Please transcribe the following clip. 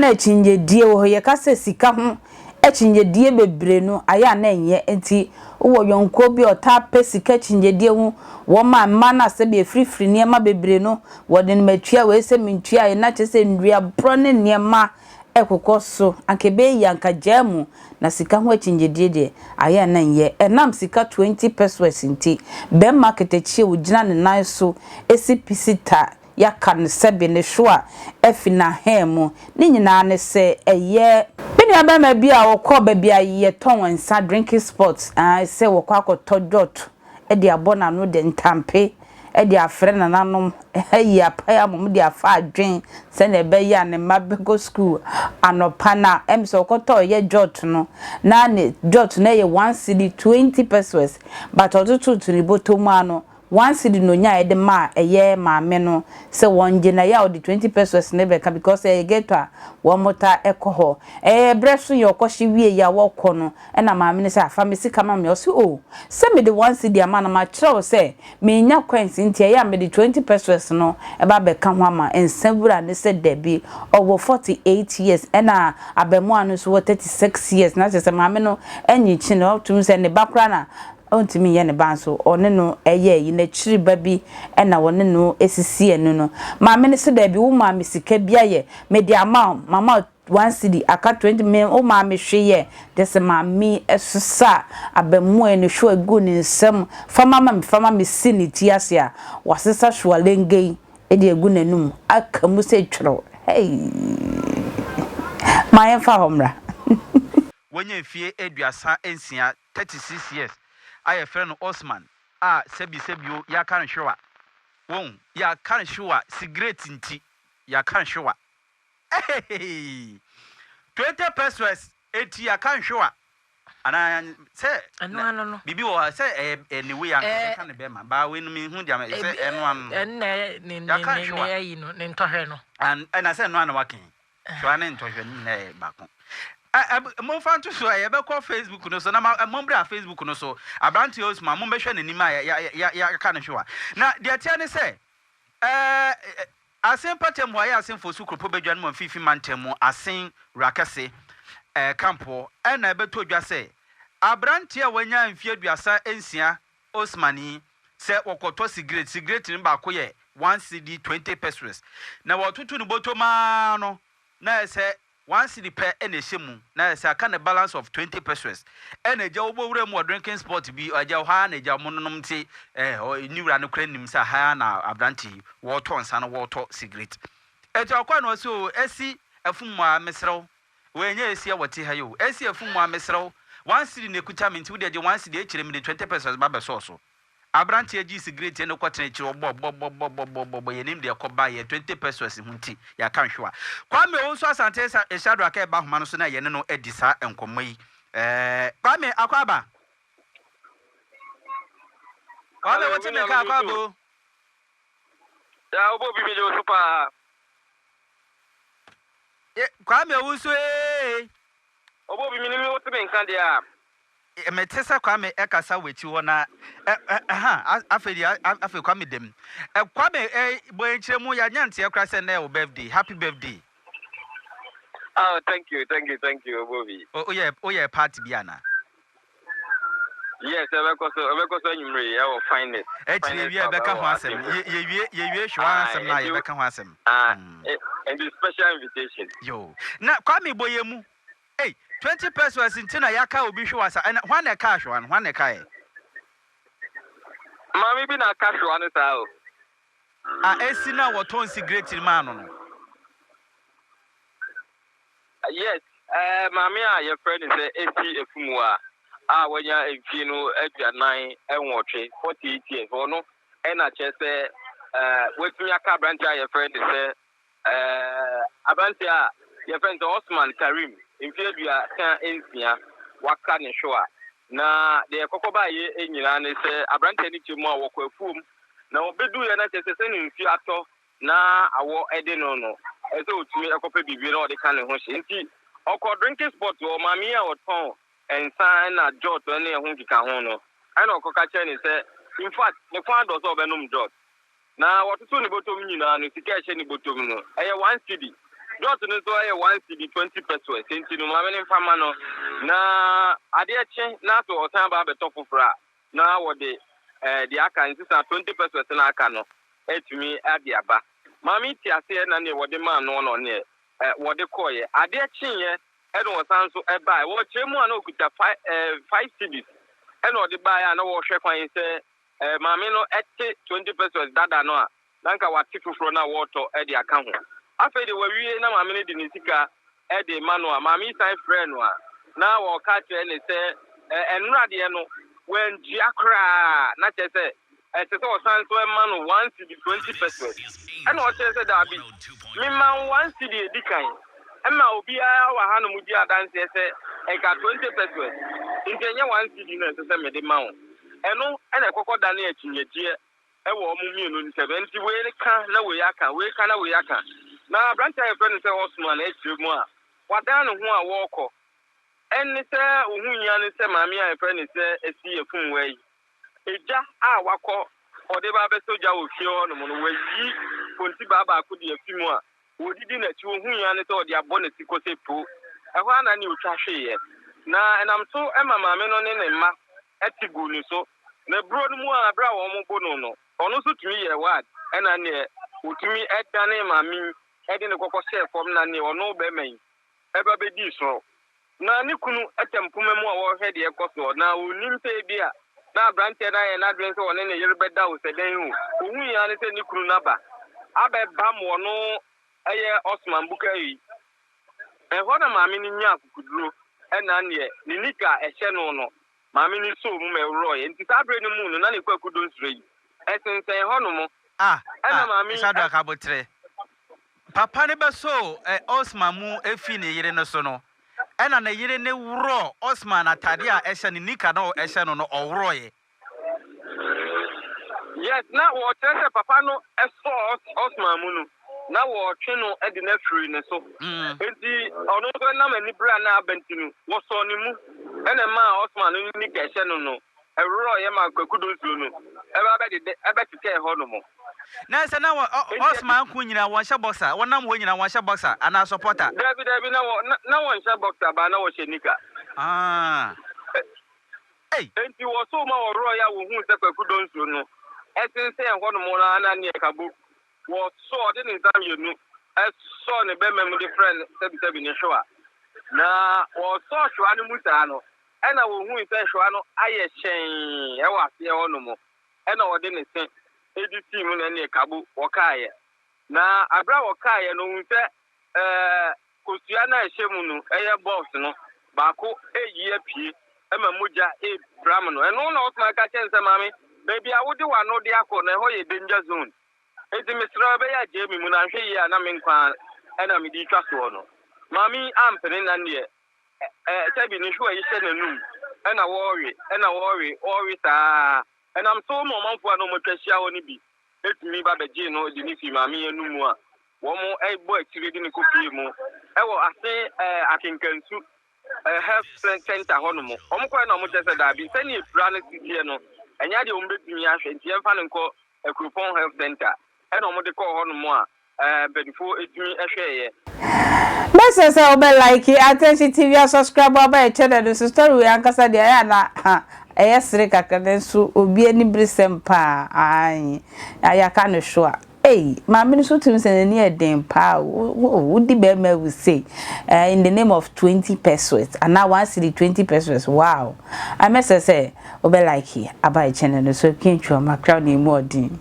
na akyinnyedie wɔ hɔ. Yɛka sɛ sika ho akyinnyedie bebree no, ayɛ a na ɛnyɛ. Nti wowɔ yɔnkoɔ bi a ɔtaa pɛ sika akyinnyedie ho, wɔn a mma no a sɛbi efirifiri nneɛma bebree no, wɔde no matua wei sɛ mentua yɛ na kyerɛ sɛ nnuaborɔ ne nneɛma ɛkokɔ so. Anka ɛbɛyɛ yie anka gyaa mu na sika ho akyinnyedie deɛ, ayɛ a na ɛnyɛ. Ɛnam sika 20 pesewas nti, bɛrima katakyie a ogyina ne nan so esi pisi ta yɛaka no sɛbe ne so a afi n'ahan mu. Ne nyinaa ne sɛ ɛyɛ me nua bɛrima bi a ɔkɔ baabi a yɛtɔn nsa, drinking spot, sɛ wɔkɔ akɔtɔ jot de abɔ n'ano de ntampe de afrɛ nananom ayi apae ama wɔn de afa adwen sɛnea ɛbɛyɛ a ne mma bɛkɔ school anɔpa. Na sɛ ɔkɔtɔ yɛ jot no na ne jot no yɛ 1 cedi 20 pesewas, but ɔtoto ne bɔtɔ mu ano, 1 cedi na onya yɛde ma ɛyɛ maame no sɛ wɔn gye na yɛ a ɔde 20 pesewas ne bɛka, because ɛyɛ ghetto a wɔn mo ta ɛkɔ hɔ. Ɛyɛ brɛ so yɛ ɔkɔhyɛ wie yɛ a wɔkɔ no, ɛna maame no sɛ afa me sika ma me. Ɔsi o sɛ mede 1 cedi ama no, ma kyerɛw sɛ menya coins, nti ɛyɛ a mede 20 pesewas no ɛba bɛka ho ama nsa wura ne sɛ dɛbi. Ɔwɔ 48 years, ɛna abɛmoa no nso wɔ 36 years, na kyerɛ sɛ maame no ɛnyi kyi na ɔtum sɛ ne ba koraa na ɔntumi nyɛ ne ba nso ɔne no ɛyɛ yi n'akyiri ba bi ɛna ɔne no esisi ɛno no. Maame no sɛ dɛbi, wo maame sika bi ayɛ mede ama wo, mama 1 cedi aka 20, me wo maame hwe yɛ de sɛ maame ɛsosa abɛmoa no hwɛ egu ne nsam fama ma me fama me si ne ti ase a wasesa hwalenge yi ɛde egu n'anum aka mu sɛ twerɛw. Hey, maa yɛmfa hɔ mmra. Wɔnyɛ mfie 36, 36 years, a yɛfrɛ no Osman a sɛbi sɛbio yɛaka no hwewa wɔn yɛaka no hwewa cigarette nti yɛaka no hwewa 20 pesewas eti yɛaka no hwewa anaa sɛ ɛno ano no. Biribi wɔ hɔ sɛ ɛyɛ ɛne wei anka bɛka ne bɛrima baa wei no mehu deɛ sɛ ɛno ano no. Ɛnna ne ne Yɛaka ne ne hwewa. Ayi no ne ntɔhwɛ no. Ɛna sɛ ɛno ano waka yi hwewa ne ntɔhwɛ no nyinaa yɛ baako. Momfa nto so a yɛbɛkɔ Facebook no so na mommra Facebook no so. Aberanteɛ Osman, mombɛhwɛ n'anim a yɛaka no hwewa. Na deɛ teɛ ne sɛ Asen mpɔtam hɔ a ɛyɛ Asenfoɔ so kuropɔn badwa no mu mfimfini mantam mu Asen Wurakɛse kampoɔ ɛna ɛbɛtɔ dwa sɛ aberanteɛ a wanya mfeɛ 36 Osman yi sɛ wɔkɔtɔ cigarette. Cigarette no baako yɛ 1 cedi 20 pesewas, na wɔtoto ne bɔtɔ maa no na ɛsɛ 1 cedi pɛ ɛna ɛhyɛ mu, na ɛsɛ aka ne balance of 20 pesewas. Ɛna agya wɔbɔ wura mu wɔ drinking spot bi agya hɔ ara na agya wɔn nonom nti ne wura no kora nim sɛ ha na aberante yi wɔretɔ nsa no, wɔretɔ cigarette. Ɛti ɔkɔ na ɔsɛ o ɛsi ɛfum mu a mesrɛw wɔnyɛ esi a wɔte ha yi o ɛsi ɛfum mu a mesrɛw, 1 cedi na ekuta mi nti wode agye 1 cedi ekyirɛ mi de 20 pesewas ba bɛsɔɔ so. Aberanteɛ gye cigarette no kɔtena akyire ɔbɔ bɔ bɔ bɔ bɔ bɔ bɔ bɔ. Yɛnim deɛ ɛkɔba yɛ 20 pesewas ho nti yɛaka nhwewa. Kwame Owusu Asante Shadrack ɛba ahoma no so na yɛne no adi saa nkɔmmɔ yi. Kwame, akɔ aba. Kwame, wote me nka? Akɔ aba o. Ya, wobɔ bi megye wo so paa. Kwame Owusu ee. Wobɔ bi menim wote me nka deɛ a. Mete sɛ Kwame ɛkasa wɔ akyi hɔ na ɛha afei deɛ afei Kwame dɛm. Kwame, bɔ nkyerɛ mu yɛanya nteɛ koraa sɛ nnɛ yɛ wo birthday. Happy birthday. Oh, thank you, thank you, thank you, Obobi. Woyɛ party bi ana? Yes, ɛbɛkɔ so anwummere yi ɛwɔ Finest. Akyire wie yɛbɛka ho asɛm. Yɛwie hwɛ asɛm na yɛbɛka ho asɛm. And special invitation. Yo. Na Kwame, bɔ yɛ mu. Hey, 20 pesewas nti na yɛaka obi hwe wasa. Ɛna hwan na ɛka ahwewa no? Hwan na ɛka yɛ? Maame bi na aka hwewa no saa o. A esi na wɔtɔn cigarette maa no. Yes, maame a yɛfrɛ no sɛ Esi Efumua a wanya mfie no 48, 48 years, ɔno ɛna kyerɛ sɛ watumi aka aberante a yɛfrɛ no sɛ aberante a yɛfrɛ no sɛ Osman Karim, mfie 36, waka ne hwewa. Na deɛ kɔkɔ baayɛ nyinaa ne sɛ aberante no kyɛ mu a wɔkɔ afuom na wɔbɛduiɛ na kyerɛ sɛ sɛne nsuo atɔ na awɔ ɛde no ɛsɛ otumi ɛkɔpɛ biribi na ɔde ka ne ho hyɛ, nti ɔkɔ drinking spot wɔ maame yi a ɔtɔn nsa na jot ne ɛho nkeka ho no, ɛna ɔkɔka kyerɛ ne sɛ in fact ne kwan adɔ sɛ ɔbɛnom jot. Na wɔtoto ne bɔtɔm nyinaa no, sika ɛhyɛ ne bɔtɔm no ɛyɛ 1 cedi. Dɔɔto no nso yɛ one cedi 20 pesewas, enti no maame no mfa mma no. Na adeɛ kye na sɛ ɔsan ba abɛtɔ foforɔ a, na wɔde deɛ aka, nsesa 20 pesewas no a aka no atumi de aba. Maame yi te aseɛ na neɛ wɔde maa noɔ no neɛ wɔde kɔeɛ. Adeɛ kyeeɛ na ɔsan nso baeɛ. Wɔkyerɛ mu a na ɔkuta 5 cedis ɛna ɔde baeɛ a na wɔrehwɛ kwan sɛ maame no te 20 pesewas dada no a na anka wate foforɔ no a wɔretɔ de aka ho. Afei deɛ wawie na maame no de ne sika de rema no a, maame yi san frɛɛ no a na ɔreka akyerɛ no sɛ nnora deɛ no wantua koraa na kyerɛ sɛ ɛsɛ sɛ ɔsan nso ma no 1 cedi 20 pesewas. Ɛna ɔkyerɛ sɛ daabi, mema wo 1 cedi edi kan ɛma obiara wɔ hanom di adanseɛ sɛ ɛka 20 pesewas nti ɛnyɛ 1 cedi na ɛsɛ sɛ mede ma wo. Ɛno ɛna ɛkɔkɔ dane akyinnyegyeɛ wɔ wɔn mmienu ntam. Enti wei ka na wei aka, wei ka na wei aka. Na aberante a yɛfrɛ no sɛ Osman akyerɛ mu a wadan ne ho a wɔrekɔ. Ɛne sɛ ohu hia ne sɛ maame a yɛfrɛ no sɛ Asi Afumwa yi, egya a wakɔ ɔde ba abɛsɔ gya wɔ fie hɔnom no, wayi kontibaa baako de afi mu a wɔdidi n'akyi. Ohu hia ne sɛ ɔde abɔ ne ti kɔ sɛ po. Ɛhɔ ara na ne otwa hweeɛ. Na ɛnam so ma maame no ne ne mma te guu ne so. Na buro no mu a bere a wɔbo no no, ɔno nso tumi yɛɛ wad, ɛna neɛ ɔtumi danee maame yi de no kɔkɔ hyɛɛ fam na neɛ ɔno barima yi ba bɛdii soro. Na ne kunu te mpoma mu a ɔrehwɛ deɛ ɛrekɔ soɔ, na ɔnnim sɛ ebia na aberanteɛ no ayɛ n'adwene sɛ ɔne ne yere bɛda o sɛ dɛn o. Ɔhui ara ne sɛ ne kunu no aba abɛbam ɔno ɛyɛ Osman Bukari. Ɛhɔ na maame no nyaa akokoduro ɛna neɛ ne nika a ɛhyɛ no no Maame no soo mu ma ɛworɔeɛ. Enti saa berɛ no mu no, na ne kwaku donsuro yi sensɛn hɔnom. Ah, Ɛnna ah, maame yi. Shadrack aboterɛ. Papa no bɛsoo eh, Osman mu fii ne yere no so no, ɛnna ne yere no worɔɔ Osman atadeɛ a ɛhyɛ no, nika no a ɛhyɛ no no, ɔworɔeɛ. Yes, na wɔkyerɛ sɛ papa no sɔɔ Osman mu no, na wɔretwe no de no afiri ne so. Enti ɔno nso ɛnam anibere a na aba nti no, wɔsɔɔ ne mu na ɛmaa Osman no ne nika ɛhyɛ no no ɛworɔeɛ maa Kwaku Donsuo no ɛba bɛdede ɛbɛtetɛɛ hɔ nom. Na sɛ na wɔ Osman nko nyinaa wɔnhyɛ boxer, wɔnam hɔ nyinaa wɔnhyɛ boxer anaa supporter? Dabi dabi, na wɔ na wɔnhyɛ boxer baa na wɔhyɛ nika. Ah. Ei! Enti wɔsoo ma wɔworɔeɛ a wɔhuu sɛ Kwaku Donsuo no sensɛn hɔnom no ara na neɛ kabo wɔsɔɔ ɔde ne nsa mmienu sɔɔ ne bɛma mu de frɛɛ no sɛbisɛbi ne hwewa. Na wɔsɔɔ hwewa no mu saa no, ɛna wɔhui sɛ hwewa no ayɛ hyɛnn wɔ aseɛ hɔnom. Ɛna ɔde ne se de sii mu na ɛneɛ kabo wɔkaeɛ. Na berɛ a wɔkaeɛ no, ɔhuu sɛ ɛɛ Kosua no a ɛhyɛ mu no yɛ box no baako reyi apue ma mogya repram no. Ɛno na ɔsoma ka kyerɛ no sɛ, Maame, baabi a wode w'ano de akɔ no, ɛhɔ yɛ danger zone. Enti mesrɛ wo, ɛbɛyɛ a gyae me mu na anhwɛ yie a na me nkwa ara na mede retwa soɔ no. Maame yi ampene na neɛ sɛbi ne hwewa yi hyɛ n'anum na wɔrewe na wɔrewe, wɔrewe saa ara. Ɛnam so ma ɔmanfoɔ a na wɔatwa ahyia hɔ no bi tumi ba bɛgyee no de no fii maame yi anum a wɔbɔ akyire de no kɔpue mu wɔ ase Akenkansu Health Center hɔ nom. Wɔkɔɛ na wɔkyerɛ sɛ daabi, sɛdeɛ pira no si teɛ no, ɛnyɛ adeɛ wɔbɛtumi ahwɛ nti yɛmfa no nkɔ Akuropɔn Health Center. Ɛna wɔde kɔɔ hɔ nom a mpanimfoɔ tumi hwɛeɛ. Mɛsrɛ sɛ wobɛ like Attention TV a subscribe aba yɛ channel no so. Story wei ankasa deɛ ɛyɛ a na ha ɛyɛ sere kakra nanso obi ani bere sɛm paa ae yɛaka no so a. Ei maame no so tumi sɛ n'ani yɛ den paa o wodi bɛrima awu sei eh, in the name of 20 pesos anaa 1 cedi 20 pesos, wow. Mɛsrɛ sɛ wobɛ like aba yɛ channel no so. Akua Ntwuama crown emu ɔden.